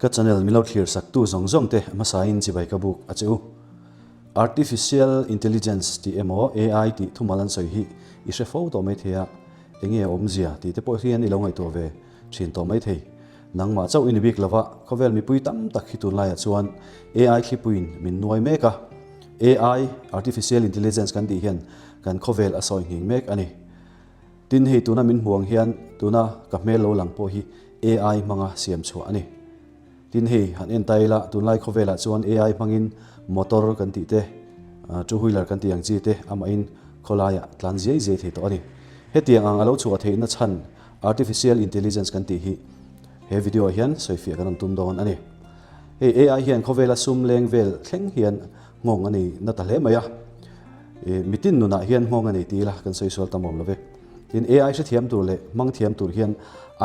Ka channel min lo thlir sak tu zawng zawng te hmasain chibai ka buk a che u. Artificial Intelligence tih emaw AI tih thumal an sawi hi i hre fo tawh mai thei a, enge a awmzia tih te pawh hian i lo ngaihtuah ve thin tawh mai thei. Nangmah chauh i ni bik lova, khawvel mipui tam tak hi tunlaiah chuan AI thlipuiin min nuai mek a. AI, Artificial Intelligence kan tih hian kan khawvel a sawi nghing mek a ni. Tin, hei tuna min hmuh ang hian tuna ka hmel lo lang pawh hi AI hmanga siam chhuah a ni. Tin, hei han en ta ila tunlai khawvelah chuan AI hmangin motor kan tih te, two wheeler kan tih ang chi te amahin khawlaiah tlan ziai ziai thei tawh a ni. Hetiang ang a lo chhuah theihna chhan Artificial Intelligence kan tih hi he video ah hian sawifiah kan rawn tum dawn a ni. Hei AI hian khawvela sum leng vel thleng hian nghawng a nei na ta hle mai a. Mitin nunah hian nghawng a nei ti ila kan sawi sual tam awm lo ve. Tin, AI hrethiam tur leh hmang thiam tur hian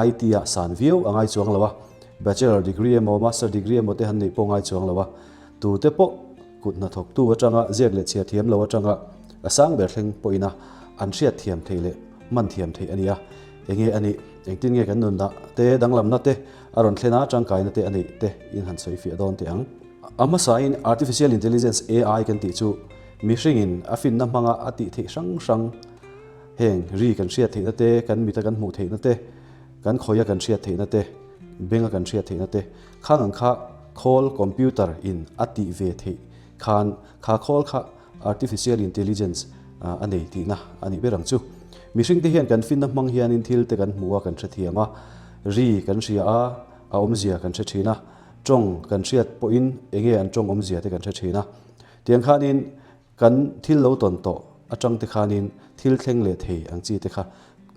IT ah san viau a ngai chuang lo a, Bachelor degree emaw Master degree emaw te han neih pawh ngai chuang lo a, tute pawh kut hnathawktu atanga ziak leh chhiar thiam lo atanga a sang ber thleng pawhin a an hriat thiam theih leh hman thiam theih a ni a. Enge a nih? Engtin nge kan nunah te danglamna te a rawn thlen a, tangkaina te a neih te in han sawi fiah dawn teh ang. A hmasain Artificial Intelligence, AI, kan tih chu mihringin a finna hmanga a tih theih hrang hrang heng ri kan hriat theihna te, kan mita kan hmuh theihna te, kan khawia kan hriat theihna te, benga kan hriat theihna te khang ang kha khawl, computer, in a tih ve theih khan kha khawl kha Artificial Intelligence a nei tihna a nih ber ang chu. Mihringte hian kan finna hmang hianin thil te kan hmu a, kan hrethiam a, ri kan hria a, a awmzia kan hre thin a, tawng kan hriat pawhin enge an tawng awmzia te kan hre thin a. Tiang khanin kan thil lo tawn tawh atang te khanin thil thleng leh thei ang chi te kha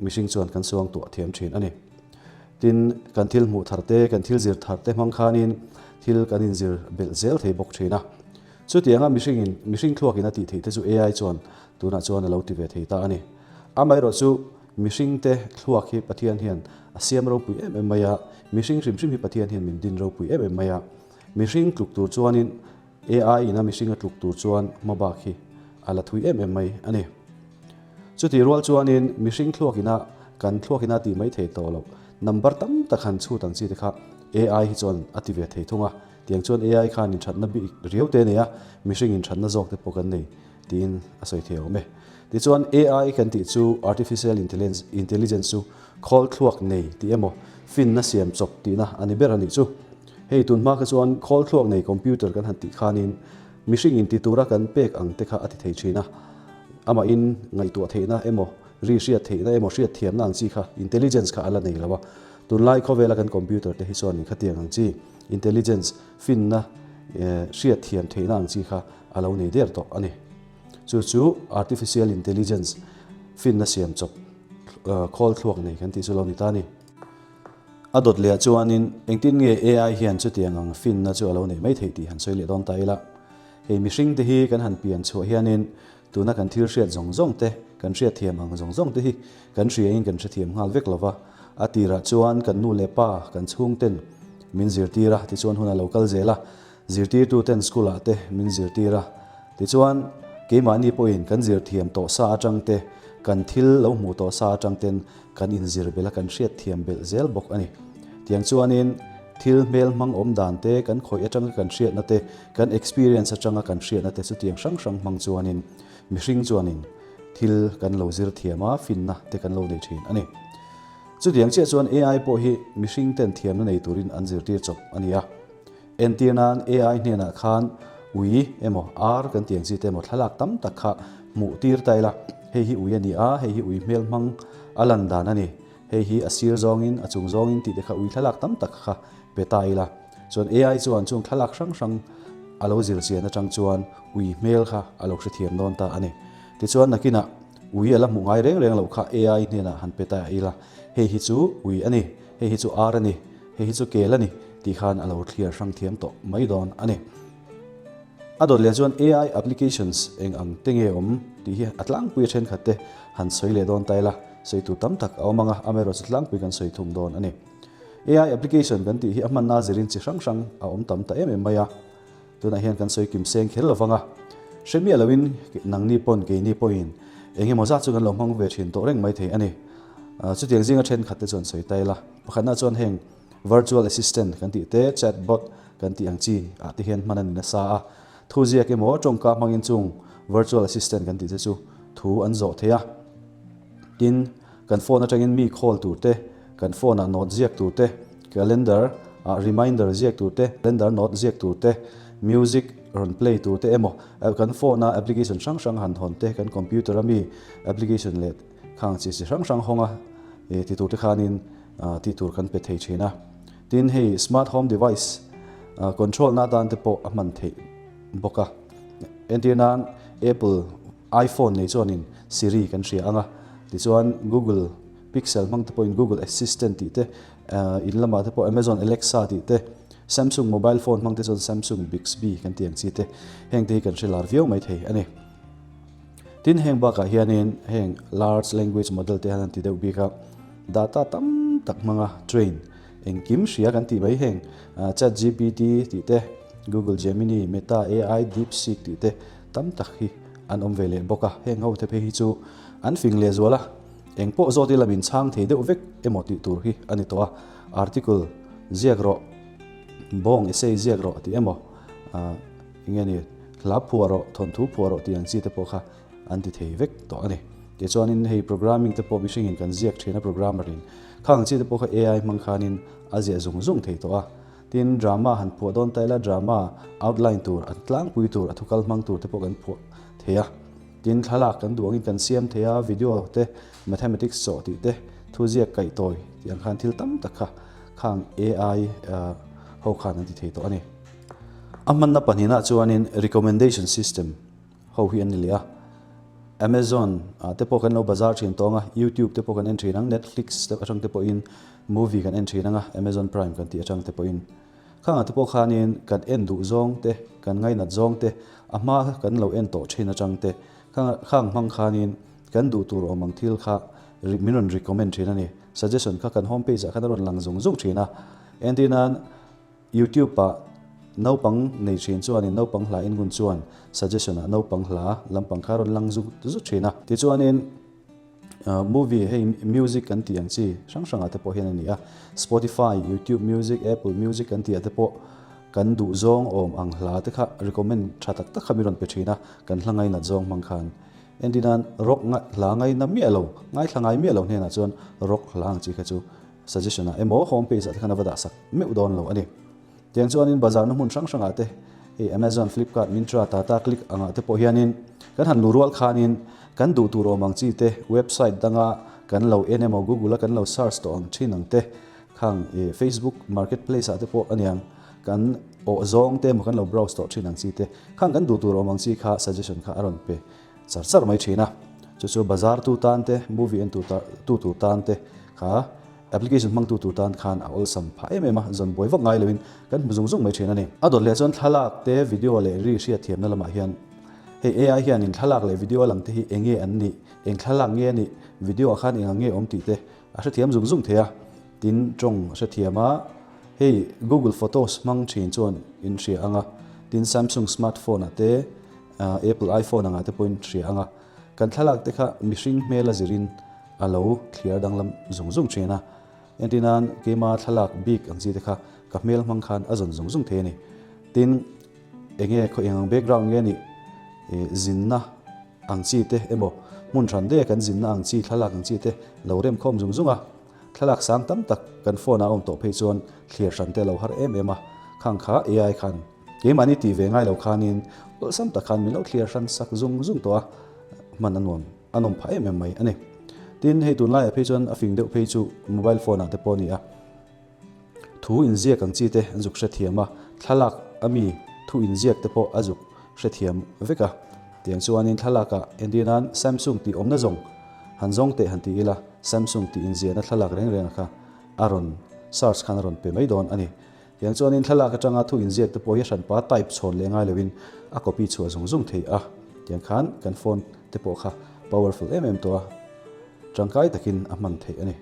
mihring chuan kan suang tuah thiam thin a ni. Tin, kan thil hmuh thar te, kan thil zir thar te hmang khanin thil kan inzir belh zel thei bawk thin a. Chutianga mihringin mihring thluakin a tih theih te chu AI chuan tunah chuan a lo ti ve thei ta a ni. Amaherawhchu mihringte thluak hi Pathian hian a siam ropui em em mai a, mihring hrim hrim hi Pathian hian min din ropui em em mai a. Mihring tluk tur chuanin AI ina mihring a tluk tur chuan hmabak hi a la thui em em mai a ni. Chutih rual chuanin mihring thluakina kan thluakina tih mai thei tawh loh number tam tak han chhut ang chi te kha AI hi chuan a ti ve thei thung a. Tiang chuan AI khan inthatna bik riau te a nei a, mihring inthatna zawk te pawh kan nei tiin a sawi thei awm e. Tichuan AI kan tih chu Artificial Intelligence chu khawl thluak nei tih emaw finna siam chawp tihna a ni ber a nih chu. Hei tun hma kha chuan khawl thluak nei computer kan han tih khanin mihring inti tura kan pek ang te kha a ti thei thin a, amahin ngaihtuah theihna emaw ri hriat theihna emaw hriat thiamna ang chi kha intelligence kha a la nei lo a. Tunlai khawvela kan computer te hi chuan inkhatiang ang chi. Intelligence, finna, hriat thiam theihna ang chi kha a lo nei der tawh a ni. Chu chu Artificial Intelligence, finna siam chawp, khawl thluak nei kan tih chu lo ni ta a ni. A dawt leh ah chuanin engtin nge AI hian chutiang ang finna chu a lo neih mai theih tih han sawi leh dawn ta ila. Hei mihring te hi kan han pian chhuah hianin tuna kan thil hriat zawng zawng te, kan hriat thiam ang zawng zawng te hi kan hriain kan hrethiam nghal vek lova. A tirah chuan kan nu leh pa, kan chhungten min zirtir a, tichuan hun a lo kal zel a, zirtirtuten school ah te min zirtir a, tichuan keimahni pawhin kan zir thiam tawh sa atang te, kan thil lo hmuh tawh sa atang ten kan inzir belh a, kan hriat thiam belh zel bawk a ni. Tiang chuanin thil hmel hmang awm dan te, kan khawih atanga kan hriatna te, kan experience atanga kan hriatna te chutiang hrang hrang hmang chuanin mihring chuanin thil kan lo zir thiam a, finna te kan lo nei thin a ni. Chutiang chiah chuan AI pawh hi mihring ten thiamna nei turin an zirtir chawp a ni a. Entir nan AI hnenah khan ui emaw ar kan tih ang chi te emaw thlalak tam tak kha hmuh tir ta ila, hei hi ui a ni a, hei hi ui hmel hmang a lan dan a ni, hei hi a sir zawngin a chung zawngin tih te kha ui thlalak tam tak kha pe ta ila. Chuan AI chuan chung thlalak hrang hrang a lo zir chian atang chuan ui hmel kha a lo hrethiam dawn ta a ni. Tichuan nakinah ui a la hmuh ngai reng reng loh kha AI hnenah han pe ta ila, hei hi chu ui a ni, hei hi chu ar a ni, hei hi chu kel a ni tih khan a lo thliar hrang thiam tawh mai dawn a ni. A dawt leh chuan AI applications eng ang te nge awm tih hi a tlangpui a thenkhat te han sawi leh dawn ta ila, sawi tur tam tak a awm ang a, amaherawhchu tlangpui kan sawi thum dawn a ni. AI application kan tih hi a hmanna zirin chi hrang hrang a awm tam ta em em mai a. Tunah hian kan sawi kim seng kher lovang a, hre miah loin nangni pawn keini pawhin eng emaw zat chu kan lo hmang ve thin tawh reng mai thei a ni. Chutiang zinga thenkhat te chuan sawi ta ila, pakhatna chuan heng Virtual assistant kan tih te, chatbot kan tih ang chi ah te hian hman a ni nasa a. Thu ziak emaw tawngka hmangin chung virtual assistant kan tih te chu thu an zawh thei a. Tin, kan phone atangin mi call tur te, kan phone ah note ziak tur te, calendar ah reminder ziak tur te, calendar note ziak tur te, music rawn play tur te emaw kan phone a application hrang hrang han hawn te, kan computer a mi application leh khang chi chi hrang hrang hawnga ti tur te khanin tih tur kan pe thei thin a. Tin, hei smart home device control na atan te pawh a hman theih bawk a. Entir nan Apple iPhone nei chuanin Siri kan hria ang a, tichuan Google Pixel hmang te pawhin Google Assistant tih te, in lamah te pawh Amazon Alexa tih te, Samsung mobile phone hmang te chuan Samsung Bixby kan tih ang chi te, heng te hi kan hre lar viau mai thei a ni. Tin, heng bakah hianin heng large language model te hian an ti deuh bik a, data tam tak hmanga train engkim hria kan tih mai heng ChatGPT tih te, Google Gemini, Meta AI, DeepSeek tih te tam tak hi an awm ve leh bawk a, heng ho te phei hi chu an fing leh zual a, eng pawh zawt ila min chhang thei deuh vek emaw tih tur hi a ni tawh a, article ziak rawh, bawng essay ziak rawh tih emaw eng nge ni hla phuah rawh, thawnthu phuah rawh tih ang chi te pawh kha an ti thei vek tawh a ni. Tichuanin hei programming te pawh mihringin kan ziak thin a programmer in khang ang chi te pawh kha AI hmang khanin a ziah zung zung thei tawh a. Tin, drama han phuah dawn ta ila drama outline tur, a tlangpui tur, a thukal hmang tur te pawh kan phuah thei a. Tin, thlalak kan duh angin kan siam thei a, video te, mathematics chawh tih te, thuziak kaihtawi tih ang khan thil tam tak kha khang AI ho khan an ti thei tawh a ni. A hmanna pahnihna chuanin recommendation system ho hi an ni leh a. Amazon ah te pawh kan lo bazar thin tawng a, YouTube te pawh kan en thin ang, Netflix te atang te pawhin movie kan en thin ang a, Amazon Prime kan tih atang te pawhin. Khangah te pawh khanin kan en duh zawng te, kan ngainat zawng te, a hma kan lo en tawh thin atang te, khang hmang khanin kan duh tur awm ang thil kha min rawn recommend thin a ni. Suggestion kha kan home page ah khan a rawn lang zung zung thin a. Entirnan. YouTube ah naupang nei thin chuanin naupang hla en ngun chuan suggestion ah naupang hla lampang kha rawn lang zut zut thin a. Tichuanin movie hei music kan tih ang chi hrang hrang ah te pawh hian a ni a. Spotify, YouTube music, Apple music kan tih ah te pawh kan duh zawng awm ang hla te kha recommend tha tak tak kha mi rawn pe thin a, kan hla ngainat zawng hmang khan. Entirnan rock hla ngaina miah lo, ngaithla ngai miah lo hnenah chuan rock hla ang chi kha chu Suggestion ah emaw home page ah te khan a va dah sak meuh dawn lo a ni. Tiang chuanin bazar na hmun hrang hrang ah te hei Amazon, Flipkart, Myntra, Tata Click ang ah te pawh hianin kan han lu rual khanin kan duh tur awm ang chi te website danga kan lo en emaw Google a kan lo search tawh ang thin ang te khang ih Facebook marketplace ah te pawh aniang kan awh zawng te emaw kan lo browse tawh thin ang chi te khang kan duh tur awm ang chi kha suggestion kha a rawn pe char char mai thin a, chu chu bazar tu tan te, movie en tu tu tur tan te kha application hmang tu tur tan khan a awlsam phah em em a, zawn buai vak ngai loin kan hmu zung zung mai thin a ni. A dawt leh chuan thlalak te, video leh ri hriatthiamna lamah hian hei AI hianin thlalak leh video lang te hi eng nge an nih, eng thlalak nge a nih, video ah khan eng ang nge awm tih te a hrethiam zung zung thei a, tin tawng a hrethiam a, hei Google Photos hmang thin chuan in hria ang a, tin Samsung smartphone ah te, Apple iPhone angah te pawhin hria ang a, kan thlalak te kha mihring hmel a zirin a lo thliar danglam zung zung thin a. Entir nan keima thlalak bik ang chi te kha ka hmel hmang khan a zawn zung zung thei a ni. Tin, enge khaw eng ang background nge nih zinna ang chi te emaw hmun hran daih a kan zinna ang chi thlalak ang chi te lo rem khawm zung zung a. Thlalak sang tam tak kan phone ah a awm tawh phei chuan thliar hran te a lo har em em a, khang kha AI khan Keimahni tih ve ngai lo khanin awlsam tak khan min lo thliar hran sak zung zung tawh a, hman a nuam a nawm phah em em mai a ni. Tin, hei tunlaiah phei chuan a fing deuh phei chu mobile phone ah te pawh a ni a, thu inziak ang chi te an zuk hrethiam a, thlalak a mi thu inziak te pawh a zuk hrethiam vek a. Tiang chuanin thlalak ah entir nan Samsung tih awmna zawng han zawng teh han ti ila, Samsung tih inziahna thlalak reng reng a kha a rawn search khan a rawn pe mai dawn a ni. Tiang chuanin thlalak atanga thu inziak te pawh hi a hranpa type chhawn leh ngai loin a copy chhuah zung zung thei a. Tiang khan kan phone te pawh kha powerful em em tawh a, tangkai takin a hman theih a ni.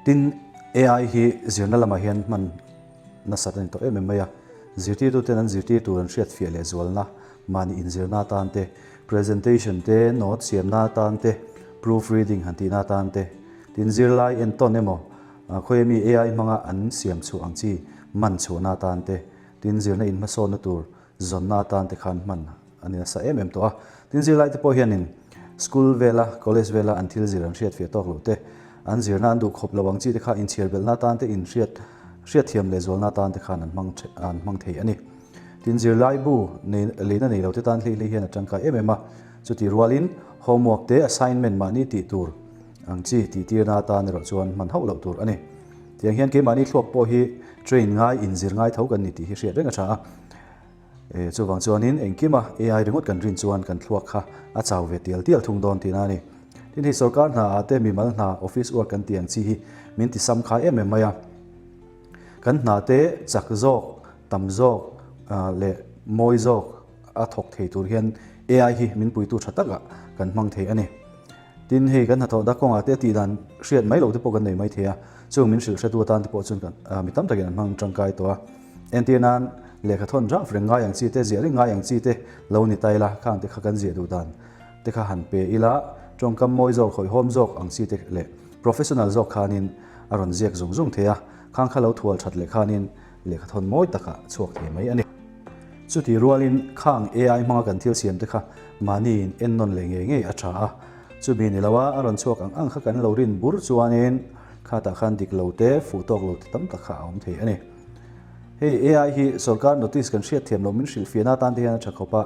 Tin, AI hi zirna lamah hian hman nasat a ni tawh em em mai a. Zirtirtuten an zirtir tur an hriatfiah leh zualna, mahni inzirna atan te, presentation te, note siamna atan te, proof reading han tihna atan te, tin zirlai entawn emaw, Khawia mi AI hmanga an siam chhuah ang chi man chhuahna atan te, tin zirna inhmasawnna tur zawnna atan te khan hman a ni nasa em em tawh a. Tin zirlai te pawh hianin school vela, college vela an thil zir an hriat fiah tawk loh te, an zirna an duh khawp lo ang chi te kha inchhiar belhna atan te inhriat hriatthiam leh zualna atan te khan an hmang an hmang thei a ni. Tin zirlai bu nei leina nei lo te tan hlei hlei hian a tangkai em em a. Chutih rualin homework te assignment mahni tih tur ang chi tih tirna atan erawh chuan hman hauh loh tur a ni. Tiang hian keimahni thluak pawh hi train ngai inzir ngai tho kan ni tih hi hriat reng a tha a. E, chuvang chuanin engkima AI ringawt kan rin chuan kan thluak kha a chau ve tial tial thung dawn tihna a ni. Tin hei sorkar hna ah te mimal hna office work kan tih ang chi hi min ti sam khai em em mai a. Kan hna te chak zawk, tam zawk leh mawi zawk a thawk thei tur hian AI hi min puitu tha takah kan hmang thei a ni. Tin, hei kan hnathawh dak kawngah te a tih dan hriat mai loh te pawh kan nei mai thei a, chung min hrilh hretu atan te pawh chuan kan mi tam takin an hmang tangkai tawh a. Entir nan, lehkha thawn draft reng ngai ang chi te, ziah reng ngai ang chi te lo ni ta ila, khang te kha kan ziah duh dan te kha han pe ila, tawngkam mawi zawk, hawihhawm zawk ang chi te leh professional zawk khanin a rawn ziak zung zung thei a, khang kha lo thual that leh khanin lehkha thawn mawi takah chhuak thei mai a ni. Chutih rualin khang AI hmanga kan thil siam te kha mahniin en nawn leh ngei ngei a tha a, chumi ni loa a rawn chhuak ang ang kha kan lo rin bur chuanin khatah khan dik lo te, fuh tawk lo te tam tak kha a awm thei a ni. Hei AI hi sorkar notice kan hriat thiam loh min hrilh fiahna atan te hian a tha khawp a,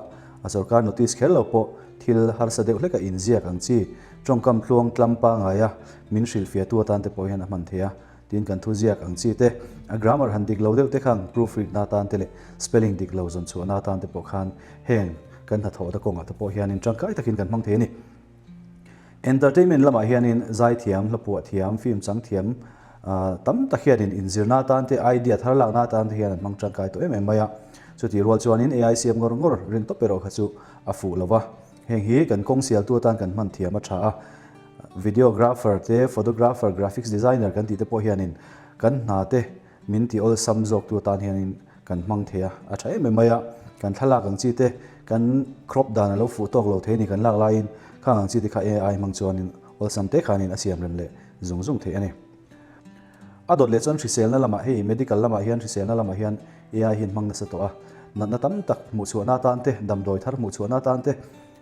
a sorkar notice kher lo pawh thil harsa deuh hleka inziak ang chi tawngkam tluang tlam pangaia min hrilh fiahtu atan te pawh hian a hman thei a. Tin kan thu ziak ang chi te, a grammar han dik lo deuh te khan proof read na atan te leh spelling dik lo zawn chhuah na atan te pawh khan heng kan hnathawh te kawngah te pawh hianin tangkai takin kan hmang thei a ni. Entertainment lamah hianin zaithiam, hlapuah thiam, film chang thiam tam tak hianin inzirna atan te, idea thar lakna atan te hian an hmang tangkai tawh em em mai a. Chutih rual chuanin AI siam ngawr ngawr rin tawp erawh kha chu a fuh lo va. Heng hi kan kawng sialtu atan kan hman thiam a tha a. Videographer te, photographer, graphics designer kan tih te pawh hianin kan hna te min ti awlsam zawk tu atan hianin kan hmang thei a, a tha em em mai a. Kan thlalak ang chi te, kan crop dan a lo fuh tawk lo thei a ni kan lak laiin khang ang chi te kha AI hmang chuanin awlsam te khanin a siam rem leh zung zung theih a ni. A dawt leh chuan hriselna lamah hei medical lamah hian hriselna lamah hian AI hi an hmang nasa tawh a, natna tam tak hmuhchhuahna atan te, damdawi thar hmuhchhuahna atan te,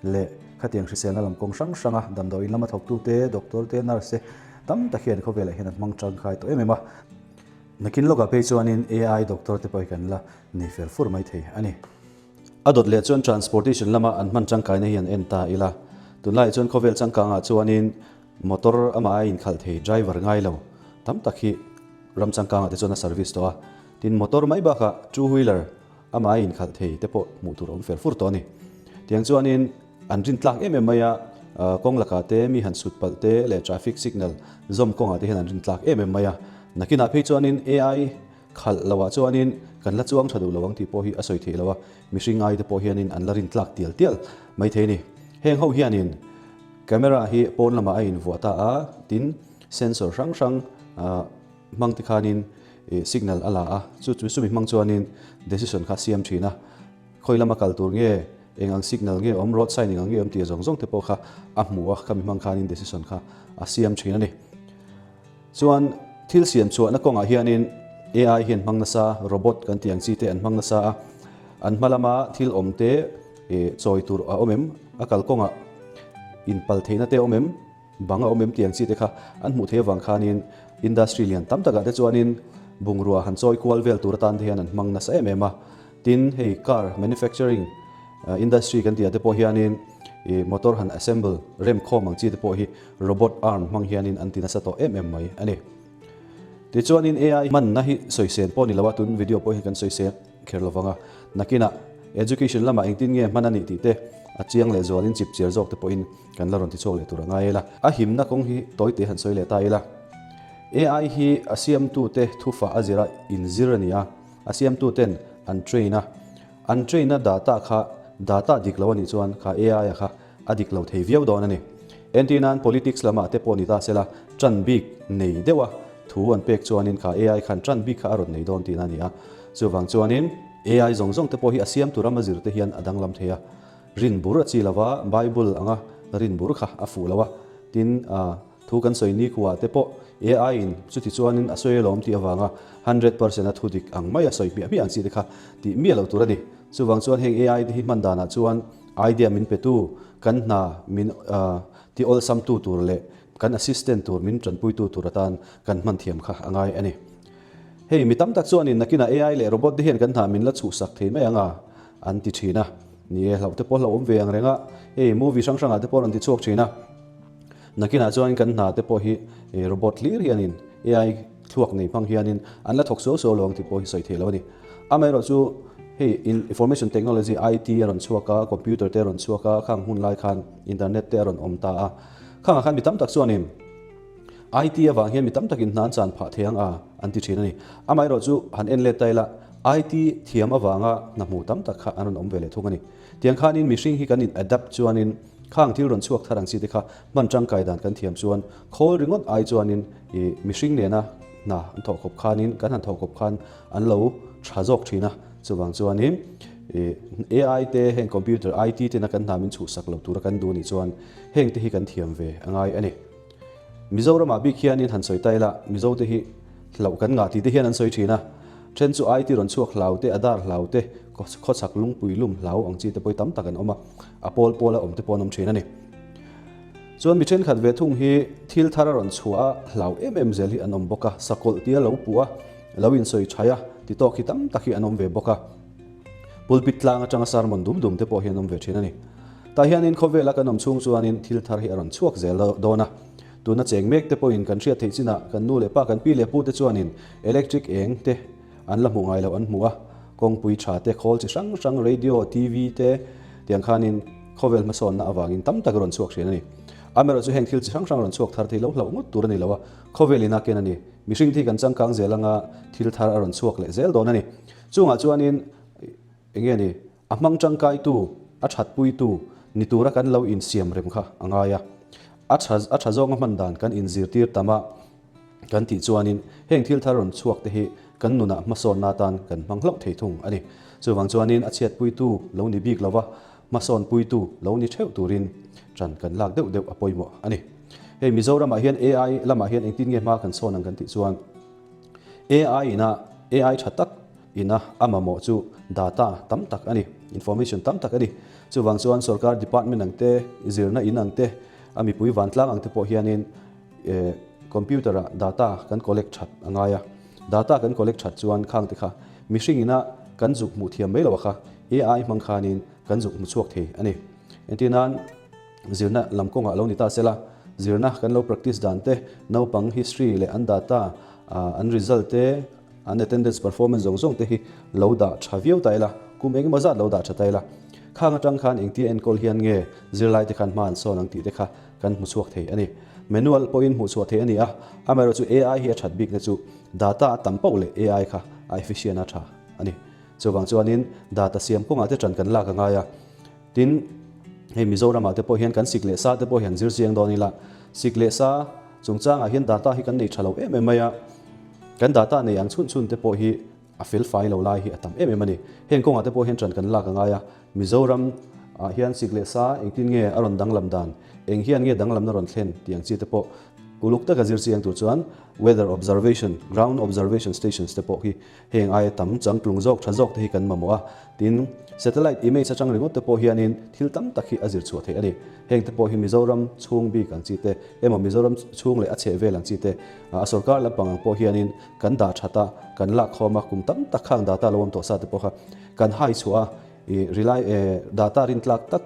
leh khatiang hriselna lam kawng hrang hranga damdawiin lama thawktute, doctor te, nurse te tam tak hian khawvelah hian an hmang tangkai tawh em em a. Nakin lawkah phei chuanin AI doctor te pawh hi kan la nei fer fur mai thei a ni. A dawt leh chuan transportation lama an hman tangkaina hi an en ta ila. Tunlaiah chuan khawvel changkangah chuanin motor amah a inkhalh thei driver ngai lo tam tak hi ram changkangah te chuan a service tawh a. Tin, motor mai bakah two wheeler Amah a inkhalh thei te pawh hmuh tur a awm fer fur tawh a ni. Tiang chuanin an rin tlak em em mai a, kawng lakah te mi han sut palh te leh traffic signal zawm kawngah te hian an rin tlak em em mai a. Nakinah phei chuanin AI khalh loah chuanin kan la chuang tha duh lo ang tih pawh hi a sawi theih lo a, mihring ai te pawh hianin an la rin tlak tial tial mai thei a ni. Heng ho hianin camera hi pawn lamah a invuah ta a, tin sensor hrang hrang hmang te khanin Ih signal a la a, chu chu chumi hmang chuanin decision kha a siam thin a, khawi lama kal tur nge, eng ang signal nge awm, road sign eng ang nge awm tih zawng zawng te pawh kha a hmu a, khami hmang khanin decision kha a siam thin a ni. Chuan thil siam chhuahna kawngah hianin AI hian hmang nasa, robot kan tih ang chi te an hmang nasa a, an hma lama thil awm te ih chawi tur a awm em, a kal kawngah inpal theihna te a awm em, Bang a awm em tiang chi te kha an hmuh theih avang khanin industry lian tam takah te chuanin bungrua han chawi kual vel tur atan te hian an hmang nasa em em a. Tin, hei car manufacturing industry kan tih ah te pawh hianin ih motor han assemble rem khawm ang chi te pawh hi robot arm hmang hianin an ti nasa tawh em em mai a ni. Tichuanin AI hmanna hi sawisel pawh ni lo a, tun video pawh hi kan sawisel kher lo vang a. Nakinah education lamah engtin nge hman a nih tih te a chiang leh zualin chip chiar zawk te pawhin kan la rawn ti chhuak leh tur a ngai ila. A himna kawng hi tawite han sawi leh ta ila. AI hi a siamtute thufa a zira inzir a ni a, a siamtuten an train a. An train na data kha data dik lo a nih chuan kha AI a kha a dik lo thei viau dawn a ni. Entir nan politics lamah te pawh ni ta sela tan bik nei deuh a thu an pek chuanin kha AI khan tan bik kha a rawn nei dawn tihna a ni a. Chuvang chuanin AI zawng zawng te pawh hi a siam tur rama zir te hian a danglam thei a. Rin bur a chi lo va, Bible anga rin bur kha a fuh lo a. Tin, thu kan sawi nikhuaah te pawh AI in chuti chuanin a sawi alawm tih avanga 100% a thudik ang mai a sawi hmiah hmiah ang chi te kha tih miah lo tur a ni. Chuvang chuan heng AI te hi hman danah chuan idea min petu, kan hna min ti awlsamtu tur leh kan assistant tur min tanpuitu tur atan kan hman thiam kha a ngai a ni. Hei mi tam tak chuanin nakinah AI leh robot te hian kan hna min la chhuhsak thei mai ang a, an ti thin a. Ni e, hlauh te pawh hlauhawm ve ang reng a, hei movie hrang hrangah te pawh rawn ti chhuak thin a. Nakinah chuan kan hna te pawh hi robot hlir hianin AI thluak nei hmang hianin an la thawk suau suau lo ang tih pawh hi sawi theih lo a ni. Amaherawh chu hei information technology, IT, a rawn chhuak a, computer te a rawn chhuak a, khang hun lai khan internet te a rawn awm ta a. Khangah khan mi tam tak chuanin IT avang hian mi tam takin hna an chan phah thei ang a, an ti thin a ni. Amaherawh chu han en let ta ila IT thiam avanga hna hmu tam tak kha an rawn awm ve leh thung a ni. Tiang khanin mihring hi kan in adapt chuanin khang thil rawn chhuak thar ang chi te kha hman tangkai dan kan thiam chuan khawl ringawt ai chuanin ih mihring nena hna an thawh khawp khanin kan han thawh khawp khan an lo tha zawk thin a. Chuvang chuanin ih AI te heng computer IT tena kan hna min chhuhsak lo tura kan duh anih chuan heng te hi kan thiam ve a ngai a ni. Mizoramah bik hianin han sawi ta ila, Mizote hi hlauh kan ngah tih te hian an sawi thin a. Then chu IT rawn chhuak hlau te, a dar hlau te, khawchhak lungpui lum hlau ang chi te pawh hi tam tak an awm a, a pawl pawla awm te pawh an awm thin a ni. Chuan mi thenkhat ve thung hi thil thar a rawn chhuah a, hlau em em zel hi an awm bawk a, sakawlh tia lo puh a, lo insawi chhai a, ti tawk hi tam tak hi an awm ve bawk a. Pulpit tlang atanga sermon dum dum te pawh hi an awm ve thin a ni. Tah hianin khawvela kan awm chhung chuanin thil thar hi a rawn chhuak zel dawn a. Tuna cheng mek te pawhin kan hriat theih chinah kan nu leh pa, kan pi leh pu te chuanin electric eng te an la hmuh ngai loh an hmu a. Kawngpui tha te, khawl chi hrang hrang, radio, TV te tiang khanin khawvel hmasawnna avangin tam tak a rawn chhuak thin a ni. Amaherawhchu chu heng thil chi hrang hrang rawn chhuak thar thei lo hlauh ngawt tur a ni lo a, khawvel ina ken a ni. Mihring te hi kan changkang zel anga thil thar a rawn chhuak leh zel dawn a ni. Chungah chuanin eng nge ni, a hmang tangkaitu, a thatpuitu ni tura kan lo insiam rem kha a ngai a. A tha a tha zawnga hman dan kan inzirtir tam a kan tih chuanin heng thil thar rawn chhuak te hi kan nunah hmasawnna atan kan hmang hlauh thei thung a ni. Chuvang chuanin a chhiatpuitu lo ni bik lova hmasawnpuitu lo ni theuh turin ṭan kan lak deuh deuh a pawimawh a ni. Hei Mizoramah hian AI lamah hian engtin nge hma kan sawn ang kan tih chuan, AI ina AI tha tak ina a mamawh chu data tam tak a ni, information tam tak a ni. Chuvang chuan sorkar department ang te, zirna in ang te, a mipui vantlang ang te pawh hianin computer ah data kan collect that a ngai a. Data kan collect that chuan khang te kha mihring ina kan zuk hmuh thiam mai lo a kha AI hmang khanin kan zuk hmu chhuak thei a ni. Entirnan. Zirna lam kawngah lo ni ta sela, zirna kan lo practice dan te, naupang history leh an data, an result te, an attendance performance zawng zawng te hi lo dah tha viau ta ila, kum eng emaw zat lo dah tha ta ila, khang atang khan engtia enkawl hian nge zirlai te khan hma an sawn ang tih te kha kan hmu chhuak thei a ni. Manual pawhin hmuh chhuah theih a ni a, amaherawh chu AI hi a that bikna chu data a tam poh leh AI kha a efficient a tha a ni. Chuvang chuanin data siam kawngah te tan kan lak a ngai a. Tin, hei Mizoramah te pawh hian kan sik leh sa te pawh hian zir chiang dawn ila, sik leh sa chungchangah hian data hi kan nei tha lo em em mai a, kan data nei ang chhun chhun te pawh hi a fel fai lo lai hi a tam em em a ni. Heng kawngah te pawh hian ṭan kan lak a ngai a, Mizoram ah hian sik leh sa engtin nge a rawn danglam dan, eng hian nge danglamna rawn thlen tih ang chi te pawh uluk taka zir chiang tur chuan weather observation, ground observation stations te pawh hi Heng aia tam changtlung zawk tha zawk te hi kan mamawh a, tin, satellite image atang ringawt te pawh hianin thil tam tak hi a zir chhuah theih a ni. Heng te pawh hi Mizoram chhung bik ang chi te emaw Mizoram chhung leh a chheh vel ang chi te, a sorkar lampang ang pawh hianin kan dah that a, kan lak khawm a, kum tam tak khang data lo awm tawh sa te pawh kha kan hai chhuah a, ih rely data rintlak tak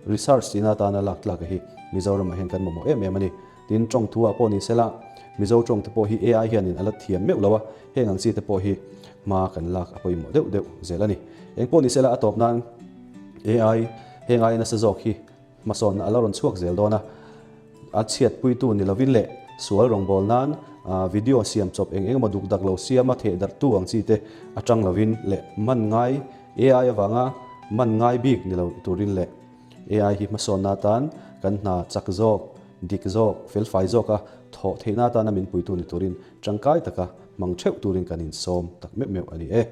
research tihna atana lak tlak a hi Mizoramah hian kan mamawh em em a ni. Tin, tawng thu ah pawh ni sela, Mizo tawng te pawh hi AI hianin a la thiam meuh lo a, heng ang chi te pawh hi hma kan lak a pawimawh deuh deuh zel a ni. Eng pawh ni sela a tawp nan AI heng aia nasa zawk hi hmasawnna a la rawn chhuak zel dawn a, a chhiatpuitu ni lovin leh sual rawngbâwl nan video siam chawp eng eng emaw duk dak lo siama theh darhtu ang chi te atang lovin leh man ngai AI avanga man ngai bik ni lo turin leh AI hi hmasawnna atan kan hna chak zawk, dik zawk, felfai zawka thawh theihna atana min puitu ni turin tangkai taka hmang theuh turin kan insawm tak meuh meuh a ni e.